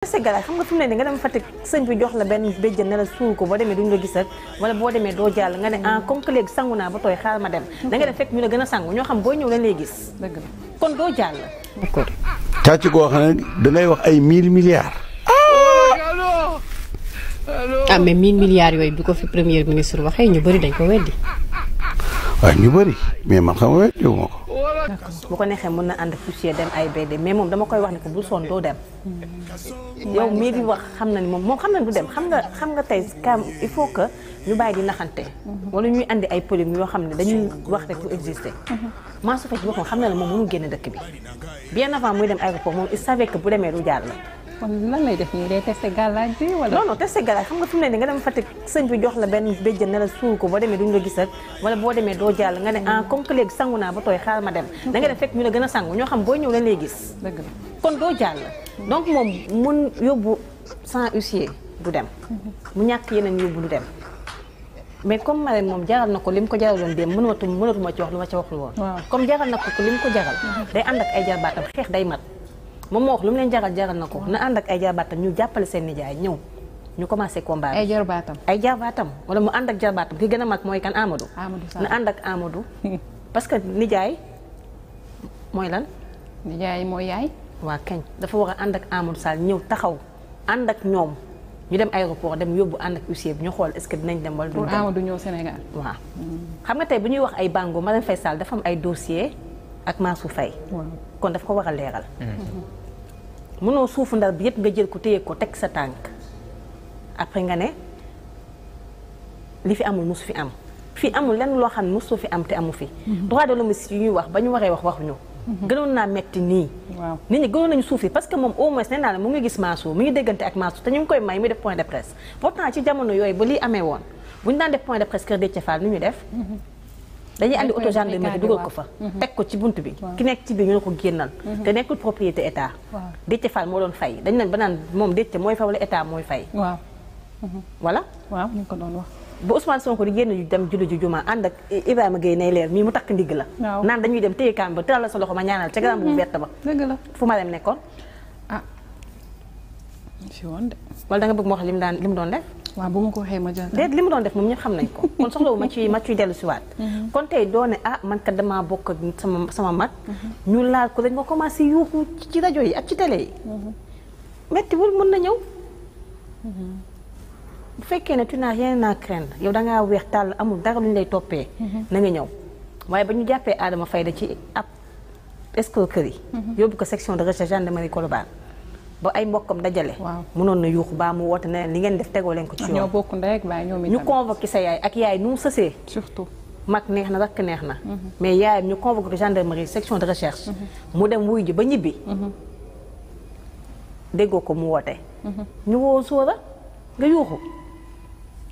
Sénégal xam nga fi mu ne nii nga dem Fatick sëñ bi jox la benn béjjën ne la suul ko boo demee duñ la gis ak wala boo demee doo jàll nga ne ah comme que léegi sangu naa ba tooy xaar ma dem da nga dem fekk ñu la gën a sangu ñoo xam booy ñëw lañ lay gis kon doo jàll. d'accord càcc goo xam ne dangay wax ay 1000 milliards. ah mais 1000 milliards yooyu bi ko fi premier ministre waxee ñu bëri dañ ko weddi. waaw ñu bëri mais man xam nga weddiwu ma ko. bu ko neexee mën na ànd poussière dem ay BD mais moom dama koy wax ne ko bul sonn doo dem. yow mii di wax xam na ni moom xam na du dem xam nga tey kam il faut que ñu bàyyi di naxante. wala ñuy andi ay polémiques yoo xam ne dañuy wax rek pour exister. Mansour Faye ci boppam xam na ne moom mënul génn dëkk bi bien avant muy dem aéroport moom il savait que bu demee du jàll. kon lan lay def nii day testé gàllaaj bi wala. non non testé gàllaaj xam nga fi mu ne nii nga dem Fatick sëñ bi jox la benn béjjën ne la suul ko boo demee duñ la gis ak wala boo demee doo jàll nga ne ah comme que léegi sangu naa ba tooy xaar ma dem. da nga dem fekk ñu la gën a sangu ñoo xam booy ñëw lañ lay gis. dëgg la kon doo jàll. donc moom mun yóbbu sans huissier du dem. mu ñàkk yeneen yóbbu du dem. mais comme Marème moom jaral na ko li mu ko jaraloon dem mënatuma ci wax lu ma ci waxul woon. comme jaral na ko li mu ko jaral. day ànd ak ay jarbaatam xeex day mat. moom moo wax lu mu leen jaral na ko na ànd ak ay jarbaatam ñu jàppale seen nijaay ñëw ñu commencé combat bi. ay jarbaatam wala mu ànd ak jarbaatam ki gën a mag mooy kan Amadou. na ànd ak Amadou. parce que nijaay mooy lan. nijaay mooy yaay. waa kañ dafa war a ànd ak Amadou Sall ñëw taxaw ànd ak ñoom ñu dem aéroport dem yóbbu ànd ak huissier bi ñu xool est-ce que dinañ dem wala duñ dem. pour Amadou ñëw Sénégal. waaw xam nga tey bu ñuy wax ay bango Marème Faye Sall dafa am ay dossier ak Mansour Faye. kon daf ko war a leeral. mënoo suufu ndar bi yëpp nga jël ko téye ko teg sa tànk après nga ne li fi amul mosu fi am fii amul lenn loo xam ne mosu fi am te amu fi. droit de l'homme yu ñuy wax ba ñu waree waxuñu. gënoon naa metti nii. waaw nit ñi gënoon nañu suufi parce que moom au moins nee naa la mu ngi gis Mansour mi ngi déggante ak Mansour te ñu ngi koy may muy def point de presse pourtant ci jamono yooyu ba lii amee woon bu ñu daan def point de presse kër Déthié Fall nu ñu def. dañuy andi auto gendarmerie dugal ko fa. teg ko ci bunt bi. ki nekk ci biir ñu ne ko génnal. te nekkul propriété état. Déthié Fall moo doon fay dañ leen ba naan moom Déthié mooy fay wala état mooy fay. waaw. voilà. waaw ñu ko doon wax. ba Ousmane Sonko di génn dem julli ji juma ànd ak Ibrahima Gueye nay leer mii mu takk ndigg la. waaw naan dañuy dem téye kaam ba tëral la sa loxo ma ñaanal ca garam bu verte ba. dëgg la fu ma dem nekkoon. ah. fi woon de. wala da nga bëgg ma wax li mu doon def. waaw bu ma ko waxee ma jël. déet li mu doon def moom ñëpp xam nañ ko kon soxlawu ma ciy dellu si waat. kon tey doo ne ah man kat damaa bokk ak sama mag. ñu laal ko dañ ma commencé yuuxu ci rajo yi ak ci télé yi. méttiwul mën na ñëw. bu fekkee ne tu n'as rien à craindre yow da ngaa weex tàll amul dara lu ñu lay toppee. na nga ñëw waaye ba ñu jàppee Adama Fayda ci ab escroquerie. yóbbu ko section de recherche gendarmerie Colobane. ba ay mbokkam dajale. waaw mënoon na yuuxu baa mu woote ne li ngeen def tegoo leen ko ci yoon. ñoo bokk ndey ak baay ñoom itam ñu convoqué sa yaay ak yaay nu mu sësee. surtout. mag neex na rakk neex na. mais yaayam ñu convoqué gendarmerie section de recherche. mu dem wuy ji ba ñibbi. déggoo ko mu woote. ñu woo Sora nga yuuxu.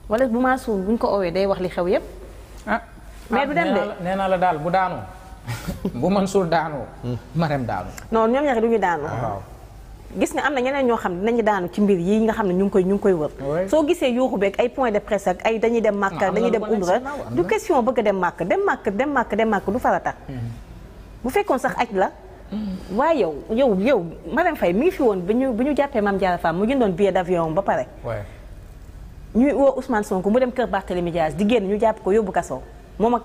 wala bu maa suul buñ ko owee day wax li xew yépp. mais du dem de nee naa la daal bu daanoo bu Mansour daanoo. Marème daanoo. non ñoom ñaar du ñu daanoo. waaw. gis nga am na ñeneen ñoo xam ne dinañu daanu ci mbir yi nga xam ne ñu ngi koy wër. soo gisee yuuxu beeg ay point de presse ak ay dañuy dem Màkka dañuy dem Umra du question bëgg a dem Màkka du farata. bu fekkoon sax aj la. waaye yow Marème Faye mi ngi fi woon bi ñu jàppee Mame Diarra Fam mu jëndoon billet d'avion ba pare. ñuy woo Ousmane Sonko mu dem kër Barthélémy Dias di génn ñu jàpp ko yóbbu kaso moom ak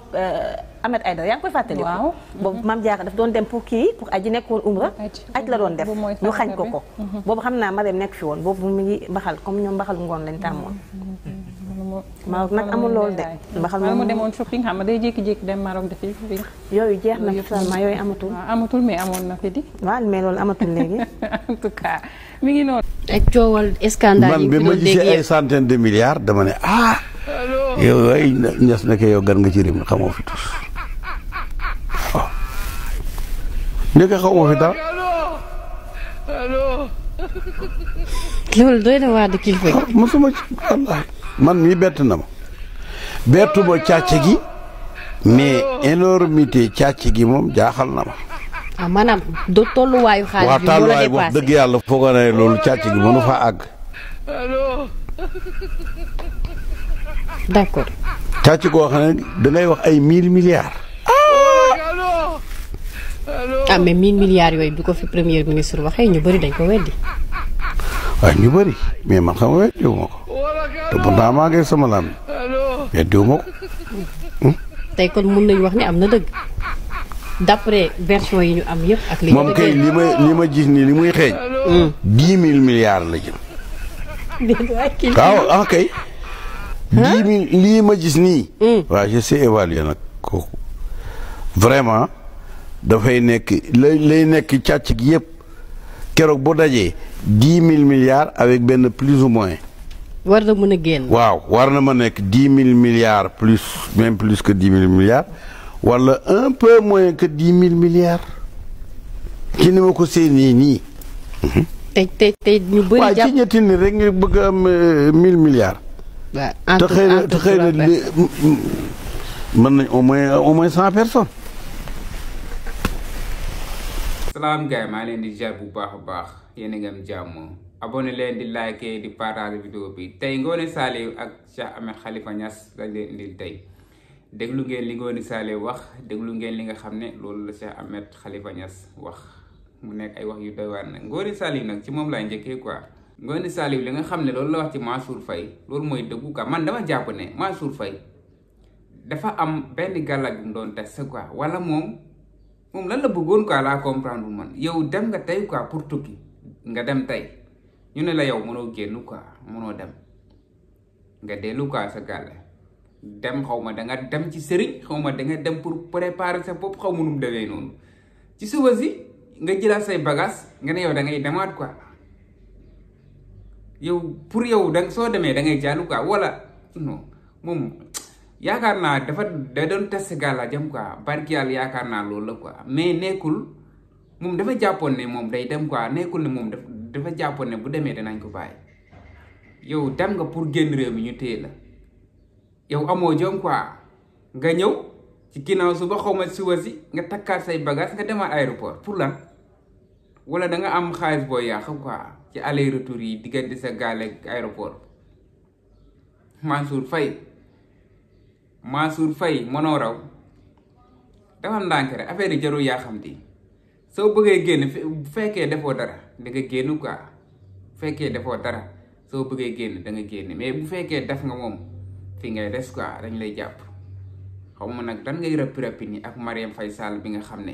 Ahmed Aïdara yaa ngi koy fàttali. waaw boobu Mame Diarra daf doon dem pour aji nekkoon Umra. aj la doon def ñu xañ ko. boobu xam naa Marème nekk fi woon boobu mu ngi mbaxal comme ñoom mbaxal ngoon lañ tàmmoon. Maroc nag amul loolu de. mbaxal moom mu demoon shopping xam nga day jékki-jékki dem Maroc defi shopping. yooyu jeex na finalement yooyu amatul. amatul mais amoon na fi di. waaw mais loolu amatul léegi. en tout cas mi ngi noonu. ak coowal scandale yi man bi ma gisee ay centaine de milliards dama ne ah. yow ay ñas na yow gan nga ci réew mi xamoo fi tus waaw. ndeke xamoo fi dara. loolu doy na waa de kilifa gi. mosuma ci wallaahi man mii bett na ma bettuma càcc gi mais énormité càcc gi moom jaaxal na ma. ah maanaam do tolluwaayu xaalis bi moo la dépassé wax dëgg yàlla foog ne loolu càcc gi mënu fa àgg. d'accord. càcc goo xam ne dangay wax ay 1000 milliards. ah mais 1000 milliards yooyu bi ko fi premier ministre waxee ñu bëri dañ ko weddi. waaye ñu bëri mais man xam nga weddiwu ma ko te pourtant maa ngi sama lam weddiwu ma ko. tey kon mun nañu wax ni am na dëgg d'après version yi ñu am yëpp. ak li moom kay li ma gis nii li muy xeeñ. 10 000 milliards la jëm. waaw kay. 10 000 lii ma gis nii. waaw je sais évaluer nag kooku vraiment dafay nekk lay nekk càcc gi yëpp keroog boo dajee 10 000 milliards avec benn plus ou moins. war na mën a génn. waaw war na ma nekk 10 000 milliards plus même plus que 10 000 milliards wala un peu moins que 10 000 milliards. ci ni ma ko séenee nii. tey ñu bëri waaw ci ñetti nit rek nga bëgg a am 1000 milliards. waaw te xëy na mën nañ au moins 100 personnes. salaam gars yi maa leen di jaar bu baax a baax yéen a ngi am jàmm abonné leen di like di partage vidéo bi tey Ngoné Saliou ak Cheikh Ahmed Khalifa Niass lañ leen indil tey déglu ngeen li Ngoné Saliou wax déglu ngeen li nga xam ne loolu la Cheikh Ahmed Khalifa Niass wax mu nekk ay wax yu doy waar nag Ngoné Saliou nag ci moom laay njëkkee quoi. Ngoné Saliou li nga xam ne loolu la wax ci Mansour Faye loolu mooy dëggu quoi man dama jàpp ne Mansour Faye dafa am benn gàllaaj bu mu doon test quoi wala moom lan la bëggoon quoi laa comprendre man yow dem nga tey quoi pour tukki nga dem tey ñu ne la yow mënoo génn quoi mënoo dem nga dellu quoi sa gàlle dem xaw ma da nga dem ci sëriñ xaw ma da nga dem pour préparer sa bopp xaw ma nu mu demee noonu ci suba si nga jëlaat say bagages nga ne yow da ngay demaat quoi yow pour yow da soo demee da ngay jàll quoi wala non moom yaakaar naa da doon test gàlla jëm quoi barki yàlla yaakaar naa loolu la quoi mais nekkul moom dafa jàppoon ne moom day dem quoi nekkul ne moom dafa jàppoon ne bu demee danañ ko bàyyi yow dem nga pour génn réew mi ñu téye la yow amoo jom quoi nga ñëw ci ginnaaw suba xaw ma suba si nga takkaat say bagage nga demaat aéroport pour lan wala da nga am xaalis boo yàq quoi ci aller retour yi diggante sa gaale aéroport Mansour Faye mënoo raw dafa ndànk rek affaire yi jarul yaa xam ti soo bëggee génn bu fekkee defoo dara da nga génn quoi bu fekkee defoo dara soo bëggee génn da nga génn mais bu fekkee def nga moom fi ngay des quoi dañ lay jàpp xaw ma nag dan ngay rëppi ni ak Marième Faye Sall bi nga xam ne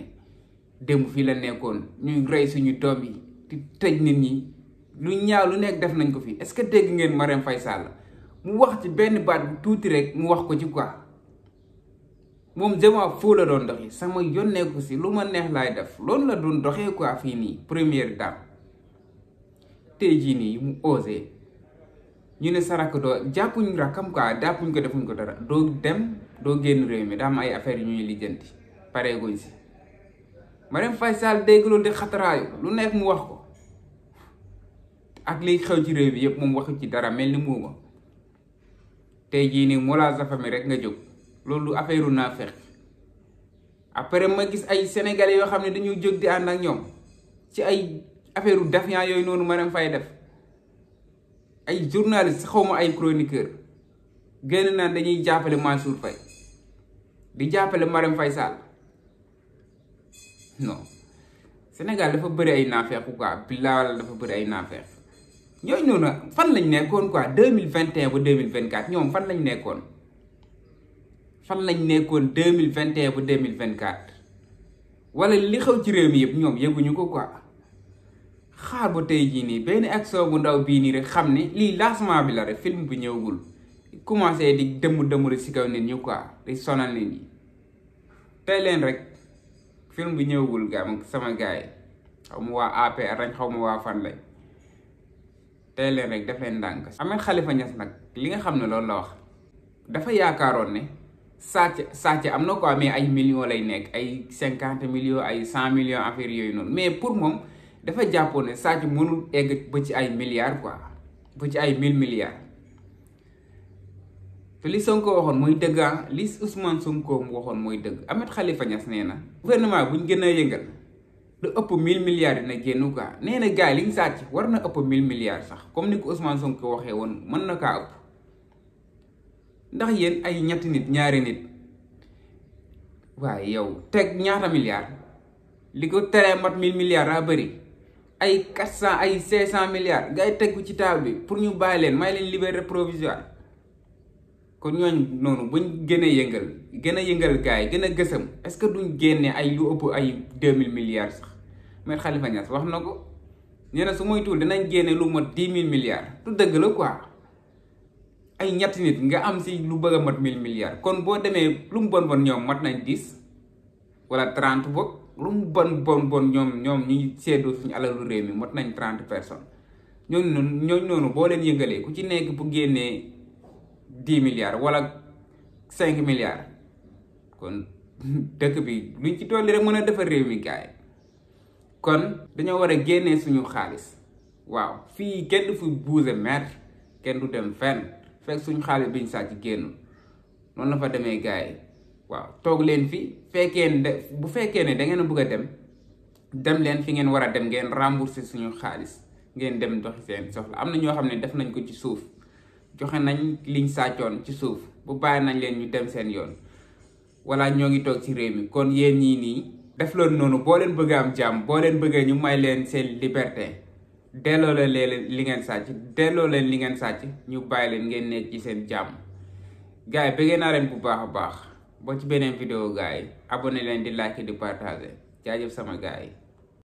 démb fii la nekkoon ñuy rey suñu doom yi di tëj nit ñi lu ñaaw lu nekk def nañ ko fii est-ce que dégg ngeen Marième Faye Sall mu wax ci benn baat bu tuuti rek mu wax ko ci quoi moom jamono foo la doon doxee sama yoon nekku si lu ma neex laay def loolu la doon doxee quoi fii nii première dame tey jii nii mu osé ñu ne sa rakk doo jàppuñ rakkam quoi jàppuñ ko defuñ ko dara doo dem doo génn réew mi daa am ay affaires yu ñuy lijjanti pareeguñ si Marième Faye Sall dégg loolu di xataraayu lu nekk mu wax ko ak liy xew ci réew bi yëpp moom waxu ci dara mel ni muuma tey jii nii Mollah Zafami rek nga jóg loolu affaire naa fekk après ma gis ay sénégalais yoo xam ne dañuy jóg di ànd ak ñoom ci ay affaire défiant yooyu noonu Marième Faye def ay journaliste xaw ma ay chroniqueur génn naan dañuy jàppale Mansour Faye di jàppale Marième Faye Sall non Sénégal dafa bëri ay naafeeku quoi bilaal dafa bëri ay naafeek ñooñu noonu fan lañ nekkoon quoi 2021 ba 2024 ñoom fan lañ nekkoon 2021 ba 2024 wala li xew ci réew mi yëpp ñoom yëguñu ko quoi xaar ba tey jii nii benn action bu ndaw bii nii rek xam ne lii lancement bi la rek film bi ñëwagul commencé di dëmm si kaw nit ñi quoi di sonal nit ñi tey leen rek film bi ñëwagul sama gars yi xaw ma waa APR rañ xaw ma waa fan lañ tey leen rek def leen ndànk Ahmed Khalifa Niass nag li nga xam ne loolu la wax dafa yaakaaroon ne sàcc am na quoi mais ay millions lay nekk ay 50 millions ay 100 millions affaire yooyu noonu mais pour moom dafa jàppoon ne sàcc mënul egg ba ci ay milliards quoi ba ci ay 1000 milliards te li Sonko waxoon mooy dëgg li Ousmane Sonko mu waxoon mooy dëgg Ahmed Khalifa Niass nee na gouvernement buñ gën a yëngal lu ëpp 1000 milliards dina génn quoi nee na gars yi liñ sàcc war na ëpp 1000 milliards sax comme ni ko Ousmane Sonko waxee woon mën na kaa ëpp ndax yéen ay ñetti nit ñaari nit waaye yow teg ñaata milliards li ko teree mat 1000 milliards daa bëri ay 400 ay 500 milliards ngay teg ko ci table bi pour ñu bàyyi leen may leen liberté provisoire kon ñooñ noonu buñ gën a yëngal gars yi gën a gësam est-ce que duñ génne ay lu ëpp ay 2000 milliards sax mais Khalifa Niass wax na ko nee na su moytuwul dinañ génne lu mat 10 000 milliards tu dëgg la quoi ay ñetti nit nga am si lu bëgg a mat 1000 milliards kon boo demee lu mu bon ñoom mat nañ 10 wala 30 boog lu mu bon ñoom ñuy seddoo suñu alalu réew mi mat nañ 30 personnes ñooñu noonu boo leen yëngalee ku ci nekk bu génnee 10 milliards wala 5 milliards kon dëkk bi luñ ci dolli rek mën a defar réew mi gaay kon dañoo war a génnee suñu xaalis waaw fii kenn du fi buuse mètre kenn du dem fenn fekk suñu xaalis biñ sàcc génn noonu la fa demee gaay yi waaw toog leen fi bu fekkee ne da ngeen a bëgg a dem leen fi ngeen war a dem ngeen rembourser suñu xaalis ngeen dem doxi seen soxla am na ñoo xam ne def nañ ko ci suuf joxe nañ liñ sàccoon ci suuf bu bàyyi nañ leen ñu dem seen yoon wala ñoo ngi toog ci réew mi kon yéen ñii nii def loolu noonu boo leen bëgg am jàmm boo leen bëggee ñu may leen seen liberté delloo leen li ngeen sàcc ñu bàyyi leen ngeen nekk ci seen jàmm gars yi bëggee naa leen bu baax a baax ba ci beneen vidéo gars yi abonné leen di like di partager jaajëf sama gars yi